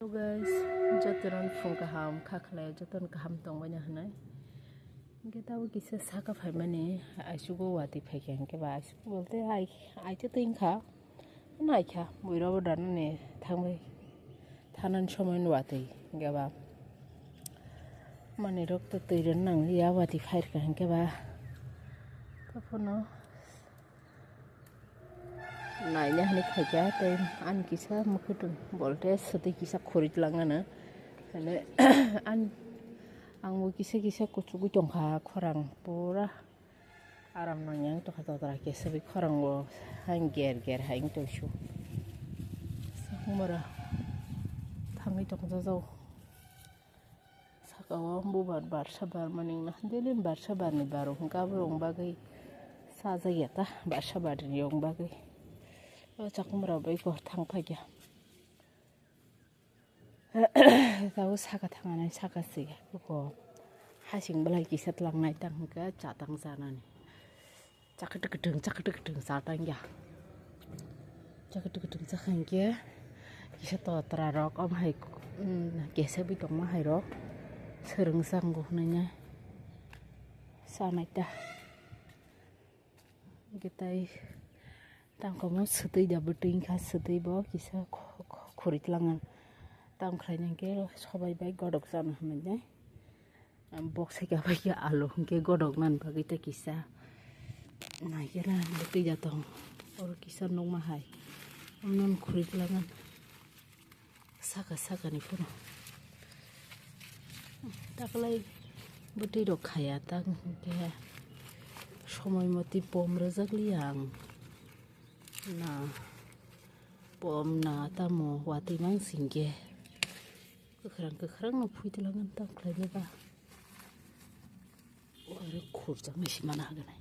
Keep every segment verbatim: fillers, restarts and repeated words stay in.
Hello guys, jotono phung kaham kha khlai, jotono kaham tongbaina hwnwi. Hwnkhe tabuk kisa saka phaimani aisugo watwi phaikha, hwnkhe ba aisugo bolte ai, aitwi twi wngkha, naikha buirabo danani thangwi thanani somoino watwi, hwnkhe ba manwirok to twi rwna nangliya, watwi phairwkha, hwnkhe ba tei phano naina hwnwi phaikha, tei ani kisa mwkhwtwng bolte swtwi kisa khuri tlangnana. Hwnwi ani, angbo kisa kisa kuchugwi tongkha, khorang pura aram nangya wng tongkha, totra kesagwi khorango haino ger ger hai wng tongsu. Sakmara thangwi tongjago. Saka o bubar barsa barmani wngna, daily barsa barni baro hwnkhe aborok wng bagwi sajak ya ta, barsa barni rok wng bagwi. O chakmara bai kok thang phai kha. Tabuk saka thangani saka se kok hasing belai kisa tlangnai tang hwnkhe chatang chanani. Chakatwk kwtwng, chakatwk kwtwng cha tang ya. Chakatwk kwtwng cha kha hinkhe kisa totra rok omo hai, mm, kesagwi tongma hai rok swrwng chango hwnwi nai chanai ta. Hwnkhe tai tangkhomo swtwi da bwtwi wngkha, swtwi bo kisa kho-, kho-, khuri tlango. Tamo khlaina hinkhe sobai bai godok chana hwnwi nai. Bok sai kha bai khe alu hwnkhe godok nani bagwi tei kisa naikhe na bwtwi da tong. Oro kisa nukma hai. Omo khuri tlangan saka saka ni phuru. Taklai bwtwi rok khaya ta hwnkhe somoi moti pom rwjak li ang. Na pom na tamo watwi mang singkhe. Kwkhwrang kwkhwrang no phui tlangan tam khlainai ba. Oro khurjaknai se mana hwnkhe nai.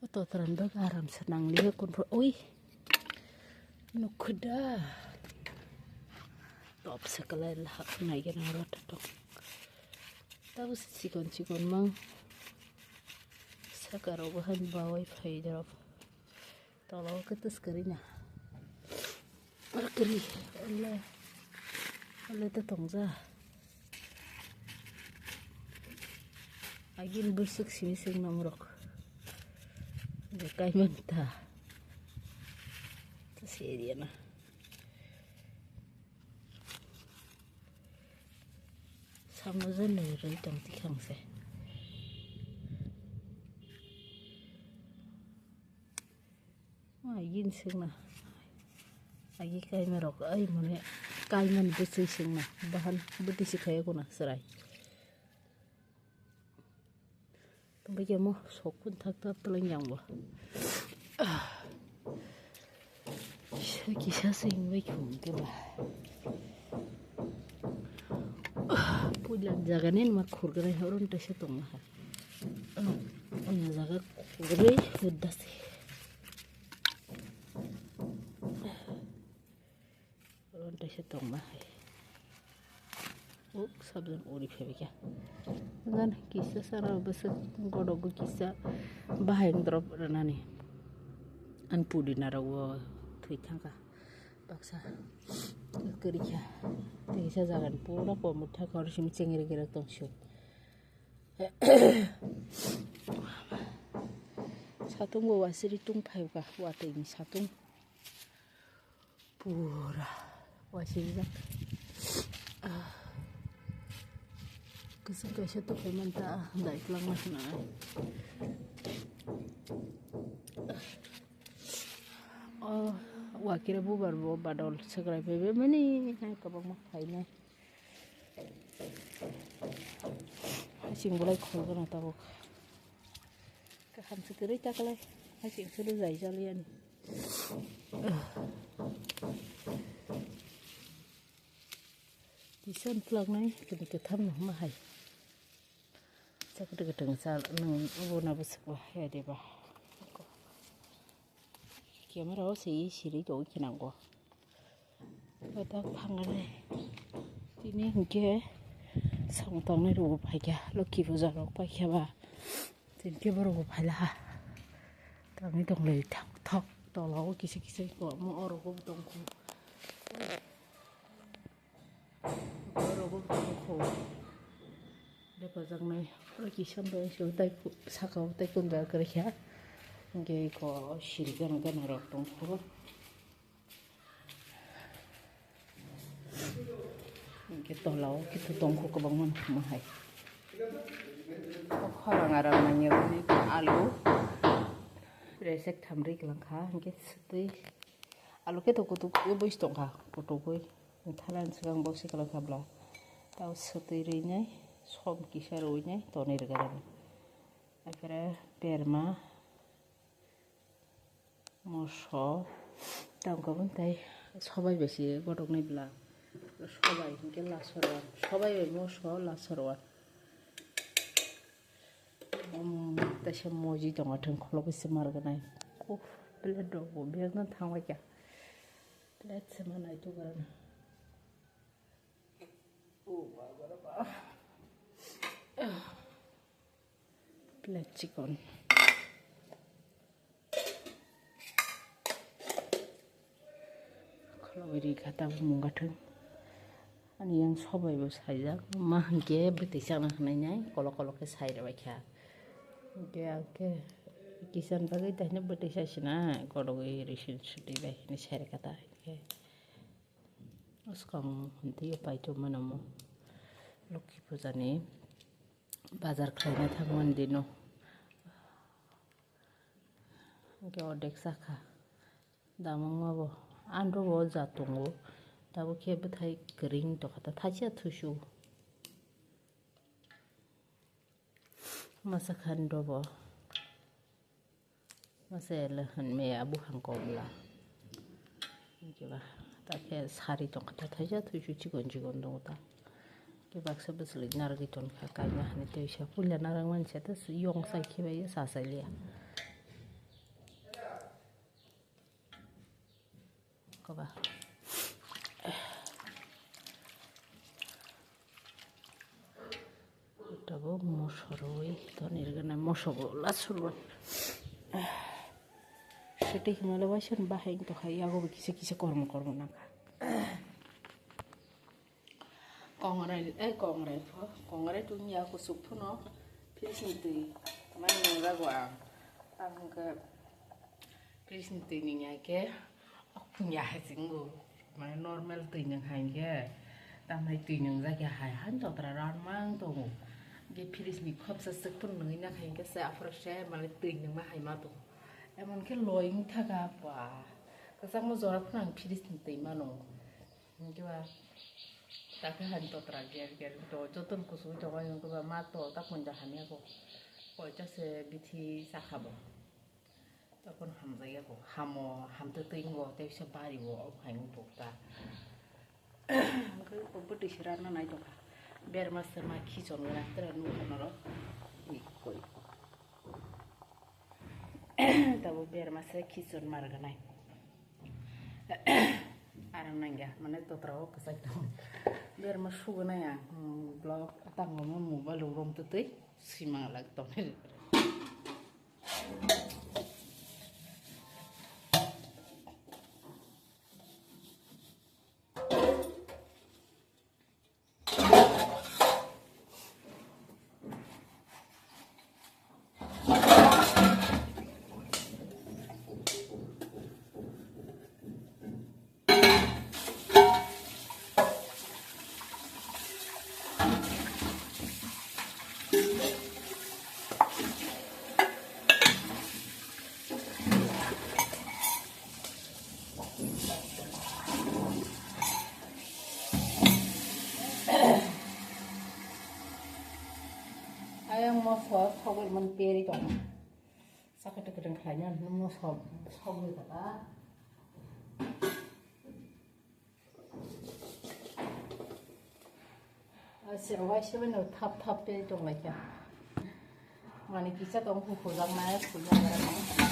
O totran bag aram se nangliya kun pho oi. Nukhuda. Top se kalai lahak nai gana aro tatok. Tabo se chikon chikon mang. Saka rok bo han bawai phai drop. Tolo khe twskwrwi na. Oro kwrwi. Ole. Ole to tongja. Agin bwswk simi sing nomrok. Bekai manta. To se area na. Samno je nwi rwi tong tikhang se. Ai, yin singna. Agi kaima rok, ai mone kaimani bwswi singna. Bahan bwtwi si khaya kuna chwrai. Tongbai khe mo sok kun thak thak twlang yang bo. Kisa, kisa sing bai khum ke ba. Puila jaga ni ma khurgre horon ta se tong ha. Ana jaga khurgre hudda se. Ronte se tongma hai. Uk sabjang uri phebekha. Ngan kisa sara bwswk godogo kisa bahai drop rwnani. An pudina rogo thwi thangkha. Baksa kwrwikha. Tei kisa jagani pura pomwk thangkha oro simi chengri gera tongsu. Satung bo wasiri tung phaibwkha watwi ni satung. Pura waisijak. Ah. Kwchwng kaisa tongphai manta, ah, daikwlangma hwnwi. Oh, wakira bubar bo badol swkrai phaibai mani, hai kwbangma phainai. Hasing bolai khol gana tabuk. Kaham se kwrwi taklai. Hasing sulu jai jaliani. Tison tlaknai kini ketham no ma hai. Chakde keteng cha nang obo na bwswk ba ya de ba. Camera o se siri to khe nango. Ata phangare. Tini hwnkhe samung tangnai rok bo phaikha, Lokhi puja rok paikha ba. Tini khe borok bo phailaha. Tangwi tonglai thok thok. Tola o kisa kisa ko mo oro bo tong kho. Oro bo tong kho. Depa jang nai. Oro kisa bai so tai saka o tai kun da kre kha. Ge ko siri gana gana rok tong kho. Hingke tola o khe tong kho kwbangma nangma hai. O khorang aram nangya hwnwi alu resek thamri kwlang kha, hingke swtwi alu khe to kutuk bwis tong kha, kutukgwi thalan swkang bo se kwlang kha bwla. Tao swtwi rwi nai som kisa rwi nai tonwi rwgwlano. Aphara berma. Moso, tamo khe bo tei sobai bai se gothoknai bwla. Sobai hinkhe last o rw-, sobai bai moso last o rw-, um, teisa moji tongo, thwng khulugwi se mar gwnai. Uff, plate rok bo biyang no thang bai kha. Plate se ma naituk rwna. Oh, ba, ba, ba. Plate chikon. Khulugwi ri kha tabuk mungga thwng. Ani yang sobai bo saijak. Ma hinkhe bwtwi chana hwnwi nai kolok kolok khe sai rwbai kha. Hinkhe ang khe kisan bagwi taino bwtwi sai sina kologwi ri sin sutwi bai hinwi sai rwkha ta hinkhe. Swkang hwntwi paithago mano mo. Lokhi puja ni bazar khlaina thangmani dino. Hwnkhe ordek chakha. Damungma bo andro bo ja tongo. Tabuk khe bwthai kwrwng tongkha ta thaisa thusu. Masa khan dobo. Masa ele han me abu han kobla. Kiba ta khe sari tong kha ta thaisa thuisu chikon chikon dong ta. Ke baksa bwswlwi narwgwi ton kha kaima hani tei sa puila narwk mani sa ta yong sai khe bai sa sai liya. Koba. Tabuk moso rwi toni rwgwna moso bo last rwi. Sete himale waisa bahai tongkha yago bo kisa kisa kormo kormo nangkha. Kongrai, eh, kongrai pho, kongrai tungya kusuk phuno, fridge ni twi, mani nungjago ang. Ang hwnkhe fridge ni twi nungya khe, o phungya hai se wngo. Mane normal twi nung hai khe, tamni twi nungjak ya hai, han totra ran mang tongo. Ge fridge ni khopsa swk phun nungwi na khai khe se, aphuru se mane twi nungma hai ma tongo. Emon khe loi wng thaka, ba, kwchangma jora phano ang fridge ni twi mano. Hwnkhe ba, takhe hani totra ger ger to, jotono kuchugwi tongo, hwnkhe ba ma to, ta punja hamya bo, koita se bithi chakha bo, tokon hamjakya bo, hamo, hamtwi twi wngo, tei bisa bari bo, o hai wng bukta. Hwnkhe bo bwtwi se ranna nai tongkha, berma se ma khichon gwnang, tere nukha norok, ui, koi. Tabuk berma se khichon mar gwnai. Aram nangya, mane totra o kwchai tongo. Berma sugo nai ang, hmm, vlog tangmo mobile rok rom twtwi swimang lak tongo. Ayang moso sogwi man peri tong. Sakha kwdwng khlaina moso sogwi kha. Aswk waisa bai no thap thap tei tong lai kha. Mani kisa tong kho khojak nai khojak nai.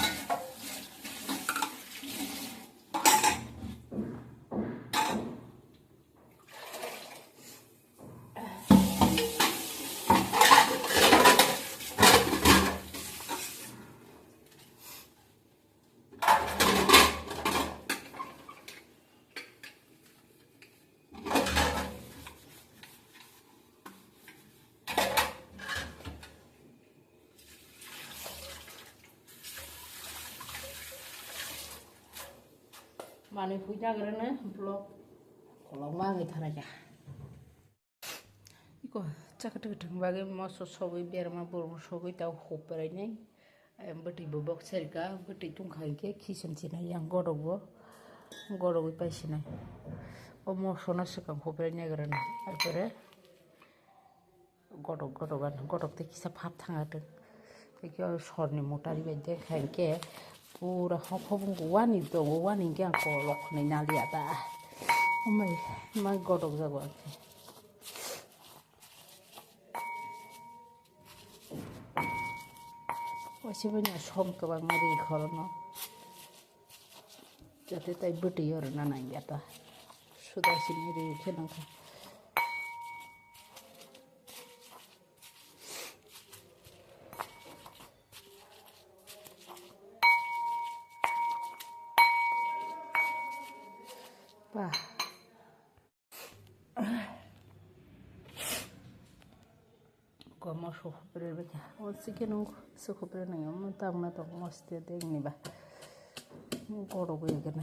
Manwi phui nagrana vlog kolokma wngwi tharaikha. Iko chakatwk thwng bagwi moso sogwi berma borok sogwi tei huprainai. Bwtwi bo bok serika, bwtwi tungkha hinkhe khicham chinai yang godok bo, godogwi paisinai. O moso no swkang huprainai nagrana, arpore godok godok ano, godok tei kisa phap thanga tong. Tei khe o sorni motari bai de kha hinkhe pura hok hok wngkha, wani tongo, wani hinkhe ang kolok khwnwi naliya ta. Amai, mai godok jago ang khe. Waisa bai no som kwbangma ri khorono. Jate tai bwtwi oro na nangya ta. Suda simi ri khe nangkha. Ba. Ko moso hupre bwkha. O chicken o se hupre nang mo tam na to moste deng ni ba. Koro bwi gana.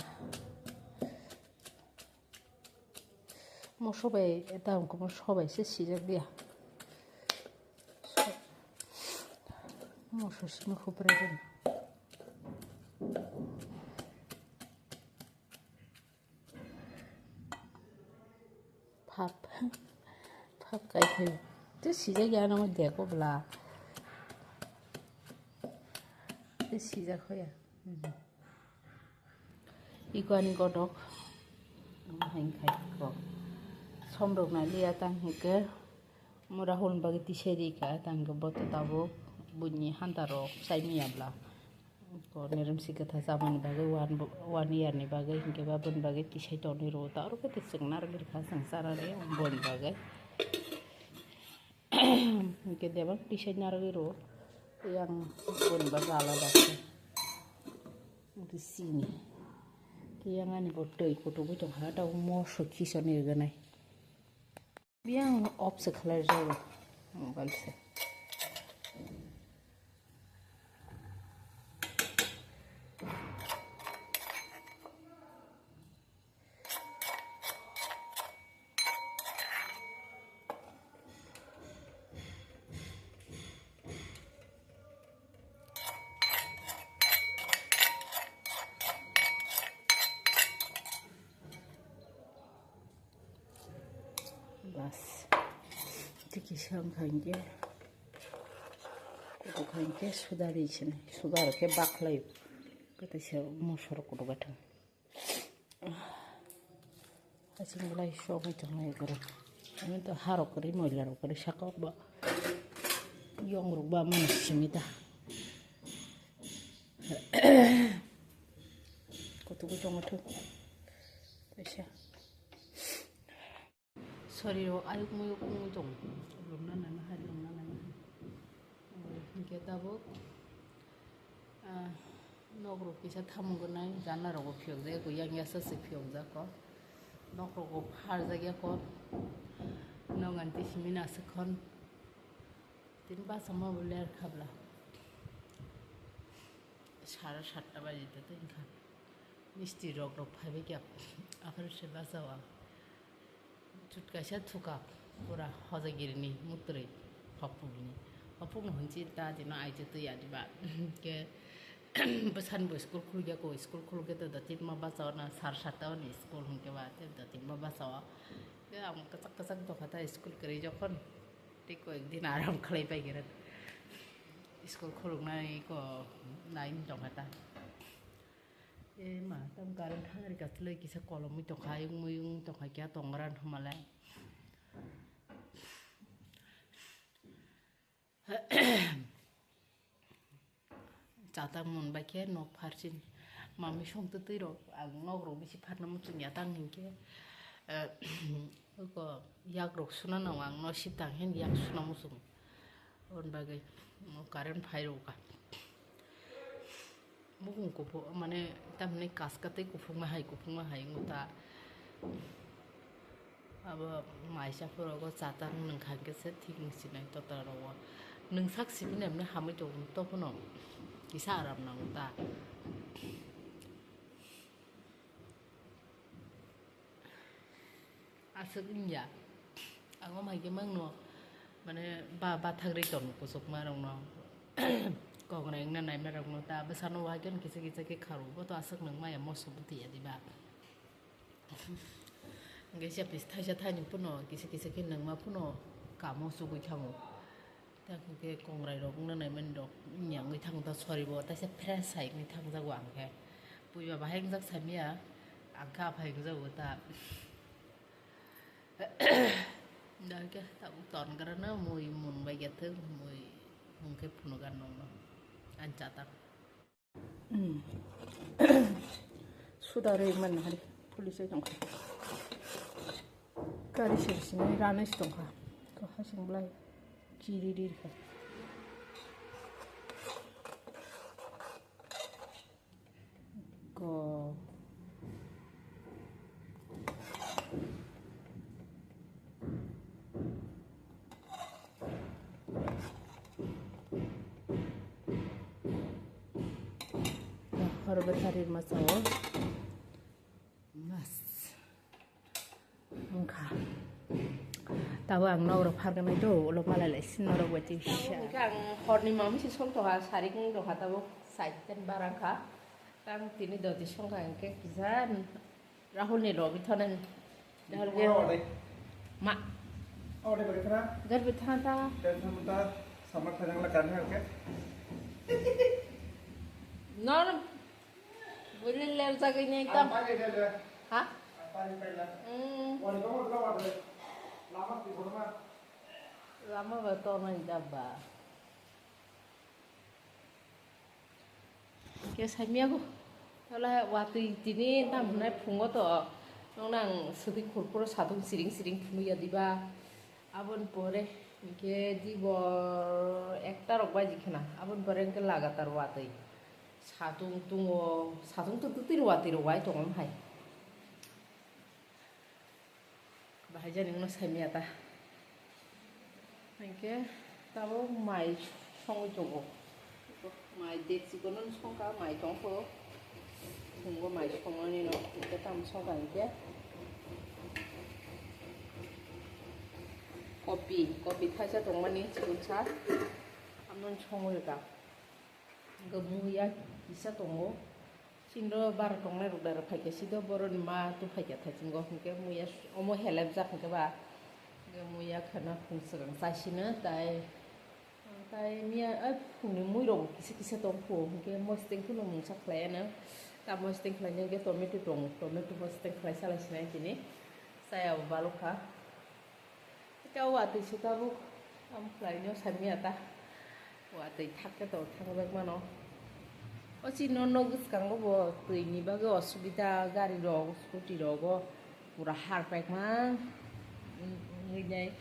Moso bai tam ko moso bai se sijak dia. Moso simi hupre gana. Phap, phap kai khai. Tei sijak ya nang dekho bla. Tei sijak hoya. Iko ani godok. Hain khai ko. Som rok na liya tang hike. Mura hwn bagwi tisai ri ka tang boto tabuk buini hanta rok chai miya bla. Ko nerem si kwtha chamani bagwi one bo-, one year ni bagwi hinkhe ba boni bagwi tisai tongwi rwo ta oro khe chwng narwgwi rwkha chwng chanani boni bagwi. Hinkhe debak tisai narwgwi rwo yang boni bagwi alada khe. Hinkhe sini khe yang ani bo twi kutukgwi tongkha ta moso kisa ni rwgwnai. Biyang off se khlai rw mobile se. Bas. Tiki sam khainke. Kudu khainke suda ri sini. Suda rok khe baklai. Kata se mosor kudu gathang. Asing belai sok bai tong lai goro. Ani to harok kori moila rok kori saka ba. Yong rok ba mani simi ta. Kutu kutu ngotu. Kaisa. Sorry, rok ayuk muyuk wngwi tongo. Lomna nana hai, lomna nana hai. Hinkhe tabuk, ah, nok rok kisa thamung gwnai, jana rogo phiyok jak, yang yasa se phiyok jako. Nok rogo phar jak jako. Nogan tisimi naswk khon. Tini bachama bo ler khabla. Sara satta baji to tini kha. Misti rok rok phaibai kya. Akhir se bachawa. Chut kaisa thukak, pura hojagirini mutrwi, hopukni. Hopukno hwnchi ta tino aitwi twi adiba. Ke bwsani bo school khulgya ko, school khulgya to dati ma bacha na sar satta ni school hwnkhe ba, te dati ma bacha o. Ke ang kwchak kwchak dokha ta school kwrwi jokhon, tei koyek din aram khlai pai khe. School khuluknai ko nai tongkha ta. E ma, tam current thangri katlai kisa kolomwi tongkha, ayung muyung tongkha, kya tongra thumale. Chata mun bai khe nok pharsin. Mami song twtwi rok, ang nok rok bisi pharna muchung ya tang hinkhe. Eh, oko yak rok suna nang ang no sip tang hin yak suna muchung. Aboni bagwi, mm, current phai rw kha. Bukung kuphuk, mane, tamni kaska tei kuphukma hai, kuphukma hai wngkha ta. Abo maisa phuru chata nwng kha khe se thik wng sinai totra rogo. Nwng sak simi namni hamwi tongo, tophano kisa aram nango ta. Aswk wngya. Ang omo hai khe mangno, mane, ba, bathagri tong kuchukmarokno. Kok rengna naimarokno ta bwsano wahai khe kisa kisa khe kharu. Bo to aswk nang maya moso bwtwi ya diba. Hwnkhe siya pis thaisa thaini phano kisa kisa khe nangma phano kamo chugui thango. Ta hwnkhe kongrai rok wngna naimani rok wngya wngwi thango ta sori bo taisa fresh hai wngwi thangjago ang khe. Puiba bahai wngjak samya ang khe aphai wngjago ta. Da hwnkhe tabuk ton grano mui mun bai ya thung mui hwnkhe phunugan nongno ang chatak. Suda rwi man hari police ai tongkha. Kari sir sini ranai si tongkha. Ko hasing belai chiri ri kha. Ko. Hor bwthar ri masa o. Mas. Wngkha. Tabo ang nok rok phargwnai do, ulo malai lai sin norok bai twi sa. Wngkha ang horni mamsi song tongkha, sarik wng tongkha tabo, side ten barang kha. Tang tini doti song kha hwnkhe kisa Rahul ni logi thonani. Rahul ge. Oro ode. Ma. Ode bari thana. Garbi thana ta. Dan thana ta. Samar thana la kan ha ke. Non. Buli ler jagwi ni ekdam. Ang pari le le. Ha? Ang pari paila. Hmm. Wani ko mo lo wade. Lama ti bolo ma. Lama ba to nai dabba. Khe saimya go. Tola watwi tini tam hwnai phungo to. Nong nang swtwi khurphuru satung siring siring phunukya diba. Aboni pore hinkhe dibor ekta rok baji khna. Aboni pore hinkhe lagatar watwi. Satung tungo, satung twi twi watwi rok wai tongo hai. Bahai jani wngno saimya ta. Hinkhe tabuk mai songwi tongo. Mai dekchi kono songkha, mai tongkho. Phungo mai songmani no, hinkhe tamo songkha hinkhe. Kopi, kopi thaisa tongmani chikonsa. Amoni songwi rwkha. Hinkhe muiya kisa tongo. Chini ro bar tongnai rok da rok phaikha sido boroni ma tu phaikha thachingo hinkhe muiya omo helep jak hinkhe ba. Hinkhe muiya khana phung swkang chaisino tai, tai miya ai phungni mui rok kisa kisa tongkho hinkhe mositeng phano mungsa khlaiya no. Ta mositeng khlaina hinkhe tomato tongo, tomato mositeng khlai salai sinai tini chaya bo balokha. Ita watwi se tabuk, am khlaino saimya ta. Watwi thak khe to thangjak mano. O chini nok bwskango bo twini bagwi osubida, gari rok, scooty rogo pura har paikma wngwi nai.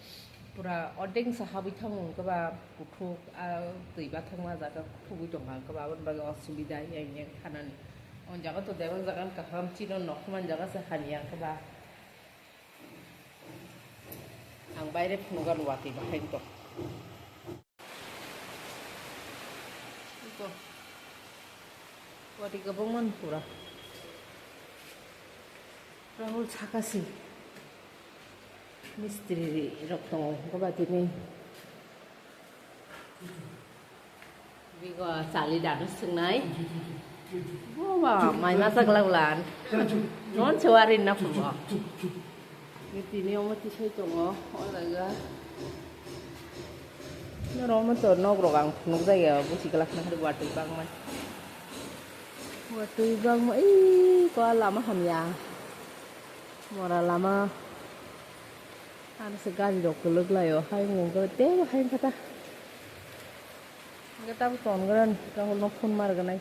Pura ordeng sa habwi thango hwnkhe ba kuthuk, a twi bathakma jaga kuthugwi tongkha hwnkhe ba aboni bagwi osubida yang yang thanani. O jaga to bebak jaga kaham chini nok man jaga se hamya hwnkhe ba. Ang baire phunukgani watwi bahai wngtong. Ito. Watwi kwbangma pura. Rahul sakasi. Mistri rok tongo, hwnkhe ba tini. Bigo chali dano swngnai. Bo ba, mai masa glak lan. Non se wari na phubo. Ni tini omo tisai tongo, o jaga. Noro omo to nok rok ang phunuk jaya, busi glak na hari watwi bangma. Watwi bangma, ii, ko lama hamya. Mora lama. Ano se gari rok kwlwk lai o, hai wngkha tei hai wngkha ta. Hwnkhe tabuk ton gwnang, Rahul no phone mar gwnai.